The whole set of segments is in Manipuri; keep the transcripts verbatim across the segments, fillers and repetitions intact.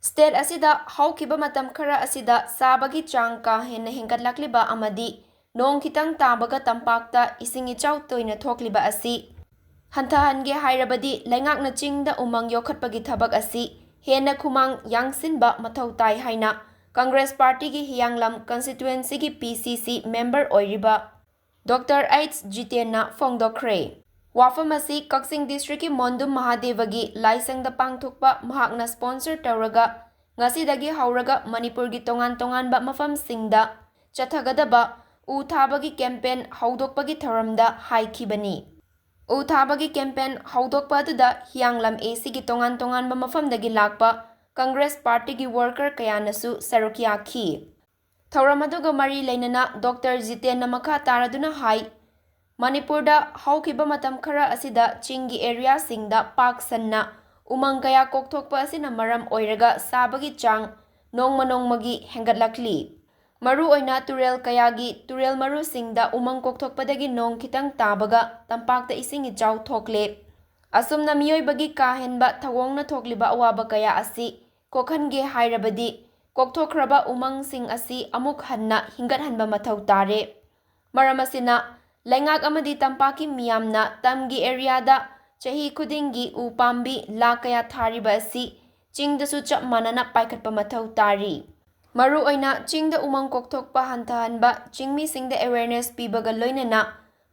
ꯁ꯭ꯇꯦꯠ ꯑꯁꯤꯗ ꯍꯧꯈꯤꯕ ꯃꯇꯝ ꯈꯔ ꯑꯁꯤꯗ ꯁꯥꯕꯒꯤ ꯆꯥꯡ ꯀꯥ ꯍꯦꯟꯅ ꯍꯦꯟꯒꯠꯂꯛꯂꯤꯕ ꯑꯃꯗꯤ ꯅꯣꯡ ꯈꯤꯇꯪ ꯇꯥꯕꯒ ꯇꯝꯄꯥꯛꯇ ꯏꯁꯤꯡ ꯏꯆꯥꯎ ꯇꯣꯏꯅ ꯊꯣꯛꯂꯤꯕ ꯑꯁꯤ ꯍꯟꯊꯍꯟꯒꯦ ꯍꯥꯏꯔꯕꯗꯤ ꯂꯩꯉꯥꯛꯅ ꯆꯤꯡꯗ ꯎꯃꯪ ꯌꯣꯛꯈꯠꯄꯒꯤ ꯊꯕꯛ ꯑꯁꯤ ꯍꯦꯟꯅ ꯈꯨꯃꯥꯡ ꯌꯥꯡꯁꯤꯟꯕ ꯃꯊꯧ ꯇꯥꯏ ꯍꯥꯏꯅ ꯀꯪꯒ꯭ꯔꯦꯁ ꯄꯥꯔꯇꯤꯒꯤ ꯍꯤꯌꯥꯡꯂꯝ ꯀꯟꯁꯇꯤꯇ꯭ꯋꯦꯟꯁꯤꯒꯤ ꯄꯤ ꯁꯤ ꯁꯤ ꯃꯦꯝꯕꯔ ꯑꯣꯏꯔꯤꯕ ꯗꯣꯛꯇꯔ ꯑꯩꯆ ꯖꯤꯇꯦꯟꯅ ꯐꯣꯡꯗꯣꯛꯈ꯭ꯔꯦ꯫ ꯋꯥꯐꯝ ꯑꯁꯤ ꯀꯛꯆꯤꯡ ꯗꯤꯁꯇ꯭ꯔꯤꯛꯀꯤ ꯃꯣꯟꯗꯨꯝ ꯃꯍꯥꯗꯦꯕꯒꯤ ꯂꯥꯏꯁꯪꯗ ꯄꯥꯡꯊꯣꯛꯄ ꯃꯍꯥꯛꯅ ꯁ꯭ꯄꯣꯟꯁꯔ ꯇꯧꯔꯒ ꯉꯁꯤꯗꯒꯤ ꯍꯧꯔꯒ ꯃꯅꯤꯄꯨꯔꯒꯤ ꯇꯣꯉꯥꯟ ꯇꯣꯉꯥꯟꯕ ꯃꯐꯝꯁꯤꯡꯗ ꯆꯠꯊꯒꯗꯕ ꯎ ꯊꯥꯕꯒꯤ ꯀꯦꯝꯄꯦꯟ ꯍꯧꯗꯣꯛꯄꯒꯤ ꯊꯧꯔꯝꯗ ꯍꯥꯏꯈꯤꯕꯅꯤ꯫ ꯎ ꯊꯥꯕꯒꯤ ꯀꯦꯝꯄꯦꯟ ꯍꯧꯗꯣꯛꯄ ꯑꯗꯨꯗ ꯍꯤꯌꯥꯡꯂꯝ ꯑꯦ ꯁꯤꯒꯤ ꯇꯣꯉꯥꯟ ꯇꯣꯉꯥꯟꯕ ꯃꯐꯝꯗꯒꯤ ꯂꯥꯛꯄ ꯀꯪꯒ꯭ꯔꯦꯁ ꯄꯥꯔꯇꯤꯒꯤ ꯋꯥꯔꯀꯔ ꯀꯌꯥꯅꯁꯨ ꯁꯔꯨꯛ ꯌꯥꯈꯤ꯫ ꯊꯧꯔꯝ ꯑꯗꯨꯒ ꯃꯔꯤ ꯂꯩꯅꯅ ꯗꯣꯛꯇꯔ ꯖꯤꯇꯦꯟꯅ ꯃꯈꯥ ꯇꯥꯔꯗꯨꯅ ꯍꯥꯏ, ꯃꯅꯤꯄꯨꯔꯗ ꯍꯧꯈꯤꯕ ꯃꯇꯝ ꯈꯔ ꯑꯁꯤꯗ ꯆꯤꯡꯒꯤ ꯑꯦꯔꯤꯌꯥꯁꯤꯡꯗ ꯄꯥꯛ ꯁꯟꯅ ꯎꯃꯪ ꯀꯌꯥ ꯀꯣꯛꯊꯣꯛꯄ ꯑꯁꯤꯅ ꯃꯔꯝ ꯑꯣꯏꯔꯒ ꯁꯥꯕꯒꯤ ꯆꯥꯡ ꯅꯣꯡꯃ ꯅꯣꯡꯃꯒꯤ ꯍꯦꯟꯒꯠꯂꯛꯂꯤ꯫ ꯃꯔꯨꯑꯣꯏꯅ ꯇꯨꯔꯦꯜ ꯀꯌꯥꯒꯤ ꯇꯨꯔꯦꯜ ꯃꯔꯨꯁꯤꯡꯗ ꯎꯃꯪ ꯀꯣꯛꯊꯣꯛꯄꯗꯒꯤ ꯅꯣꯡ ꯈꯤꯇꯪ ꯇꯥꯕꯒ ꯇꯝꯄꯥꯛꯇ ꯏꯁꯤꯡ ꯏꯆꯥꯎ ꯊꯣꯛꯂꯦ꯫ ꯑꯁꯨꯝꯅ ꯃꯤꯑꯣꯏꯕꯒꯤ ꯀꯥ ꯍꯦꯟꯕ ꯊꯧꯑꯣꯡꯅ ꯊꯣꯛꯂꯤꯕ ꯑꯋꯥꯕ ꯀꯌꯥ ꯑꯁꯤ ꯀꯣꯛꯍꯟꯒꯦ ꯍꯥꯏꯔꯕꯗꯤ ꯀꯣꯛꯊꯣꯛꯈ꯭ꯔꯕ ꯎꯃꯪꯁꯤꯡ ꯑꯁꯤ ꯑꯃꯨꯛ ꯍꯟꯅ ꯍꯤꯡꯒꯠꯍꯟꯕ ꯃꯊꯧ ꯇꯥꯔꯦ꯫ ꯃꯔꯝ ꯑꯁꯤꯅ ꯂꯩꯉꯥꯛ ꯑꯃꯗꯤ ꯇꯝꯄꯥꯛꯀꯤ ꯃꯤꯌꯥꯝꯅ ꯇꯝꯒꯤ ꯑꯦꯔꯤꯌꯥꯗ ꯆꯍꯤ ꯈꯨꯗꯤꯡꯒꯤ ꯎ ꯄꯥꯝꯕꯤ ꯂꯥꯈ ꯀꯌꯥ ꯊꯥꯔꯤꯕ ꯑꯁꯤ ꯆꯤꯡꯗꯁꯨ ꯆꯞ ꯃꯥꯟꯅꯅ ꯄꯥꯏꯈꯠꯄ ꯃꯊꯧ ꯇꯥꯔꯤ꯫ ꯃꯔꯨꯑꯣꯏꯅ ꯆꯤꯡꯗ ꯎꯃꯪ ꯀꯣꯛꯊꯣꯛꯄ ꯍꯟꯊꯍꯟꯕ, ꯆꯤꯡꯃꯤꯁꯤꯡꯗ ꯑꯦꯋꯦꯔꯅꯦꯁ ꯄꯤꯕꯒ ꯂꯣꯏꯅꯅ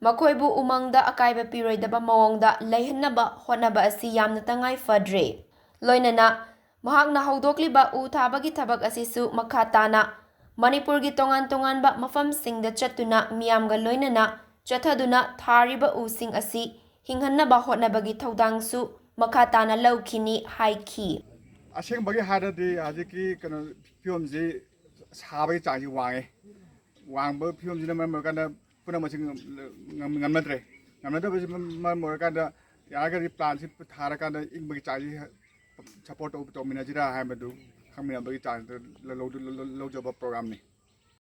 ꯃꯈꯣꯏꯕꯨ ꯎꯃꯪꯗ ꯑꯀꯥꯏꯕ ꯄꯤꯔꯣꯏꯗꯕ ꯃꯑꯣꯡꯗ ꯂꯩꯍꯟꯅꯕ ꯍꯣꯠꯅꯕ ꯑꯁꯤ ꯌꯥꯝꯅ ꯇꯉꯥꯏ ꯐꯗ꯭ꯔꯦ꯫ ꯂꯣꯏꯅꯅ ꯃꯍꯥꯛꯅ ꯍꯧꯗꯣꯛꯂꯤꯕ ꯎ ꯊꯥꯕꯒꯤ ꯊꯕꯛ ꯑꯁꯤꯁꯨ ꯃꯈꯥ ꯇꯥꯅ ꯃꯅꯤꯄꯨꯔꯒꯤ ꯇꯣꯉꯥꯟ ꯇꯣꯉꯥꯟꯕ ꯃꯐꯝꯁꯤꯡꯗ ꯆꯠꯇꯨꯅ ꯃꯤꯌꯥꯝꯒ ꯂꯣꯏꯅꯅ ꯆꯠꯊꯗꯨꯅ ꯊꯥꯔꯤꯕ ꯎꯁꯤꯡ ꯑꯁꯤ ꯍꯤꯡꯍꯟꯅꯕ ꯍꯣꯠꯅꯕꯒꯤ ꯊꯧꯗꯥꯡꯁꯨ ꯃꯈꯥ ꯇꯥꯅ ꯂꯧꯈꯤꯅꯤ ꯍꯥꯏꯈꯤ꯫ ꯑꯁꯦꯡꯕꯒꯤ ꯍꯥꯏꯔꯗꯤ ꯍꯧꯖꯤꯛꯀꯤ ꯀꯩꯅꯣ ꯐꯤꯕꯝꯁꯤ ꯁꯥꯕꯒꯤ ꯆꯥꯡꯁꯤ ꯋꯥꯡꯉꯦ꯫ ꯋꯥꯡꯕ ꯐꯤꯕꯝꯁꯤꯅ ꯃꯔꯝ ꯑꯣꯏꯔꯀꯥꯟꯗ ꯄꯨꯝꯅꯃꯛꯁꯤ ꯉꯝ-, ꯉꯝ-, ꯉꯝꯅꯗ꯭ꯔꯦ꯫ ꯉꯝꯅꯗꯕꯁꯤ ꯃꯔꯝ ꯑꯣꯏꯔꯀꯥꯟꯗ ꯌꯥꯔꯒꯗꯤ ꯄ꯭ꯂꯥꯟꯁꯤ ꯊꯥꯔꯀꯥꯟꯗ ꯏꯪꯕꯒꯤ ꯆꯥꯡꯁꯤ ꯁꯞꯄꯣꯔꯠ ꯇꯧ-, ꯇꯧꯃꯤꯟꯅꯁꯤꯔꯥ ꯍꯥꯏꯕꯗꯨ ꯈꯪꯃꯤꯟꯅꯕꯒꯤ ꯆꯥꯡꯗ ꯂꯧ-, ꯂꯧ-, ꯂꯧ-, ꯂꯧꯖꯕ ꯄ꯭ꯔꯣꯒ꯭ꯔꯥꯝꯅꯤ꯫